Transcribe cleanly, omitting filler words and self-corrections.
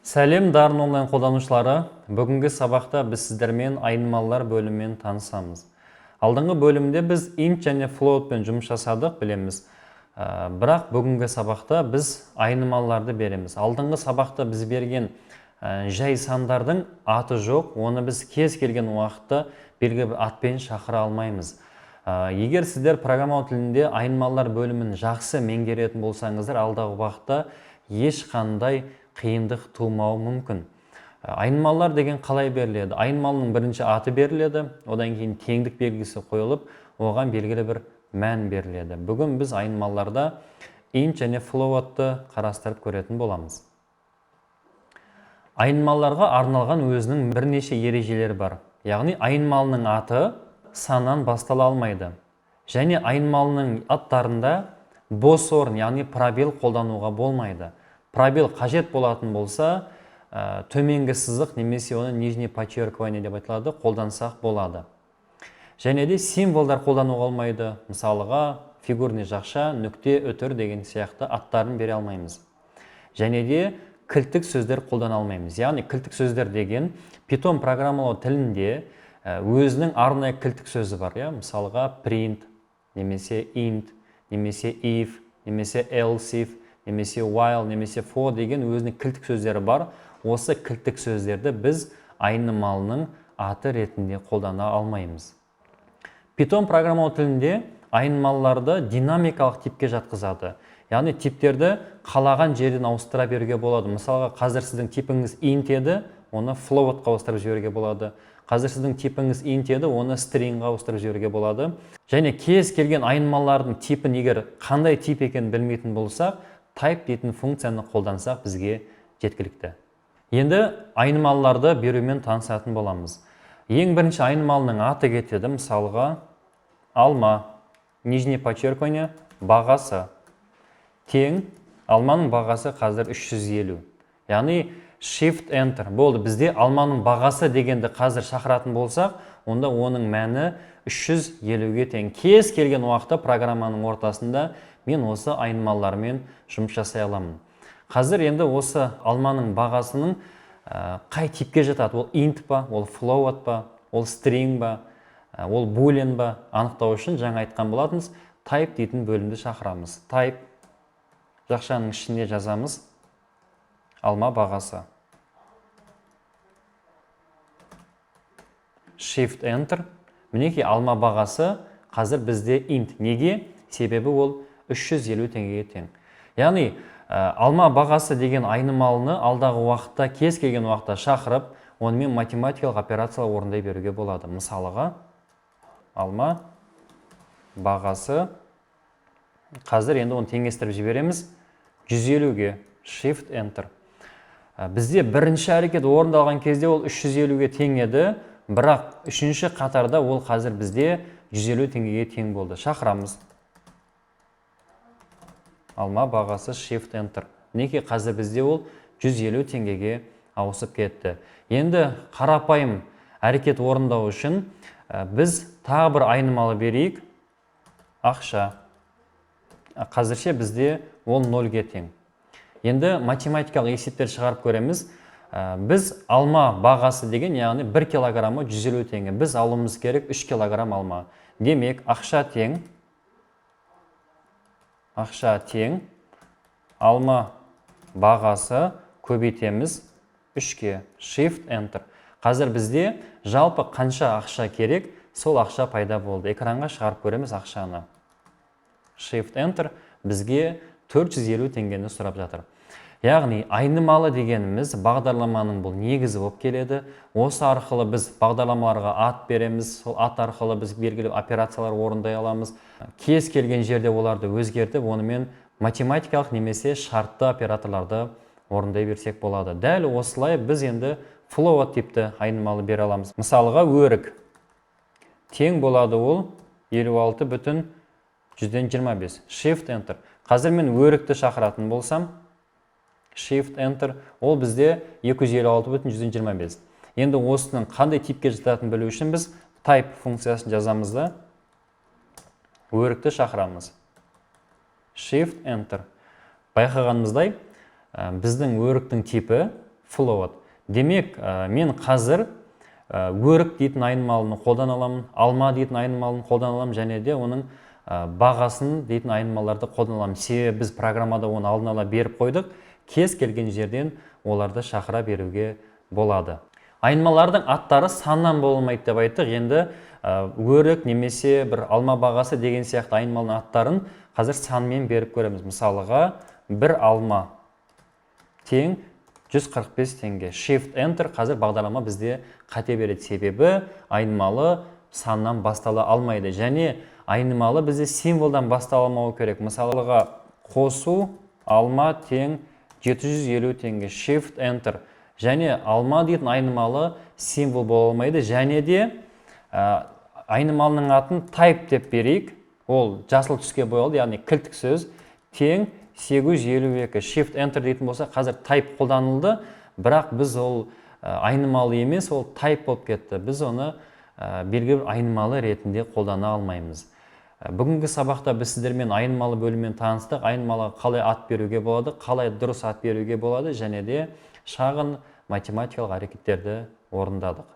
Сәлем, Дарын онлайн қолданушылары! Бүгінгі сабақта біз сіздермен айнымалылар бөлімімен танысамыз. Алдыңғы бөлімде біз int және floatпен жұмыс жасадық, білеміз. Бірақ бүгінгі сабақта біз айнымалыларды береміз. Алдыңғы сабақта біз берген жай сандардың аты жоқ, оны біз кез келген уақытта белгілі бір атпен шақыра алмаймыз. Егер сіздер программалау тілінде айнымалылар бөлімін жақсы меңгеретін болсаңыздар, алдағы уақытта ешқандай қиындық тумауы мүмкін. Айнымалылар деген қалай беріледі? Айнымалының бірінші аты беріледі, одан кейін теңдік белгісі қойылып, оған белгілі бір мән беріледі. Бүгін біз айнымалыларда int және floatты қарастырып көретін боламыз. Айнымалыларға арналған өзінің бірнеше ережелері бар. Яғни айнымалының аты саннан бастала алмайды. Және айнымалының аттарында бос орын, яғни пробел қолдануға болмайды. Пробел қажет болатын болса, төменгі сызық немесе оны нижнее подчеркивание деп айтылады, қолдансақ болады. Және де символдар қолдануға болмайды. Мысалыға, фигурный жақша, нүкте, үтір деген сияқты аттарын бере алмаймыз. Және де кілттік сөздер қолдана алмаймыз. Яғни кілттік сөздер деген Python программалау тілінде өзінің арнайы кілттік сөзі бар, иә? Мысалға, print немесе int немесе if немесе else if немесе while немесе for деген өзінің кілттік сөздері бар. Осы кілттік сөздерді біз айнымалының аты ретінде қолдана алмаймыз. Python программалау тілінде айнымалыларды динамикалық типке жатқызады. Яғни типтерді қалаған жерден ауыстыра беруге болады. Мысалға, қазір сіздің типіңіз int еді, оны floatқа ауыстырып жіберуге болады. Қазір сіздің типіңіз int еді, оны stringға ауыстырып жіберуге болады. Және кез келген айнымалылардың типін, егер қандай тип екенін білмейтін болсақ, type дейтін функцияны қолдансақ, бізге жеткілікті. Енді айнымалыларды берумен танысатын боламыз. Ең бірінші айнымалының аты кетеді, мысалға, алма, нижнее подчеркивание, бағасы тең, алманың бағасы қазір 350. Яғни shift enter болды. Бізде алманың бағасы дегенді қазір шақыратын болсақ, онда оның мәні 350-ге тең. Кез келген уақытта программаның ортасында мен осы айнымалылармен жұмыс жасай аламын. Қазір енді осы алманың бағасының қай типке жатады, ол int па, ол float па, ол string ба, ол boolean ба, анықтау үшін жаңа айтқан болатынбыз, type дейтін бөлімді шақырамыз. Type, жақшаның ішінде жазамыз алма бағасы. Shift enter. Мінекей, алма бағасы қазір бізде int. Неге? Себебі ол 350 теңгеге тең. Яғни алма бағасы деген айнымалыны алдағы уақытта кез келген уақытта шақырып, онымен математикалық операциялар орындай беруге болады. Мысалыға, алма бағасы, қазір енді оны теңестіріп жібереміз 150-ге. Shift enter. Бізде бірінші әрекет орындалған кезде ол 350-ге тең еді, бірақ үшінші қатарда ол қазір бізде 150 теңгеге тең болды. Шақырамыз алма бағасы, shift enter. Мінекей, қазір бізде ол 150 теңгеге ауысып кетті. Енді қарапайым әрекет орындау үшін біз тағы бір айнымалы берейік, ақша. Қазірше бізде ол нөлге тең. Енді математикалық есептер шығарып көреміз. Біз алма бағасы деген, яғни 1 килограммы 150 теңге, біз алуымыз керек 3 килограмм алма. Демек, ақша тең алма бағасы көбейтеміз 3-ке. Shift enter. Қазір бізде жалпы қанша ақша керек, сол ақша пайда болды. Экранға шығарып көреміз ақшаны. Shift enter. Бізге 450 теңгені сұрап жатыр. Яғни айнымалы дегеніміз бағдарламаның бұл негізі болып келеді. Осы арқылы біз бағдарламаларға ат береміз, сол ат арқылы біз белгілі операциялар орындай аламыз. Кез келген жерде оларды өзгертіп, онымен математикалық немесе шартты операторларды орындай берсек болады. Дәл осылай біз енді float типті айнымалы бере аламыз. Мысалға, өрік тең болады ол 56,25. Shift enter. Қазір мен өрікті шақыратын болсам, shift enter, ол бізде 256,25. Енді осының қандай типке жататынын білу үшін біз type функциясын жазамыз да, өрікті шақырамыз. Shift enter. Байқағанымыздай, біздің өріктің типі Float. Демек, мен қазір өрік дейтін айнымалыны қолдана аламын, алма дейтін айнымалыны қолдана аламын және де оның бағасын дейтін айнымаларды қолдана аламын. Себебі біз программада оны алдын ала беріп қойдық, кез келген жерден оларды шақыра беруге болады. Айнымалардың аттары саннан бола алмайды деп айттық. Енді өрік немесе бір алма бағасы деген сияқты айнымалының аттарын қазір санмен беріп көреміз. Мысалға, бір алма тең 145 теңге. Shift Enter. Қазір бағдарлама бізде қате береді, себебі айнымалы саннан бастала алмайды және айнымалы бізде символдан бастала алмауы керек. Мысалға, қосу алма тең 750 теңге. Shift Enter. Және алма дейтін айнымалы символ бола алмайды. Және де айнымалының атын type деп берейік, ол жасыл түске боялды, яғни кілттік сөз, тең 852. Shift Enter дейтін болса, қазір type қолданылды, бірақ біз ол айнымалы емес, ол type болып кетті. Біз оны белгілі бір айнымалы ретінде қолдана алмаймыз. Бүгінгі сабақта біз сіздермен айнымалы бөлімімен таныстық, айнымалыға қалай ат беруге болады, қалай дұрыс ат беруге болады және де шағын математикалық әрекеттерді орындадық.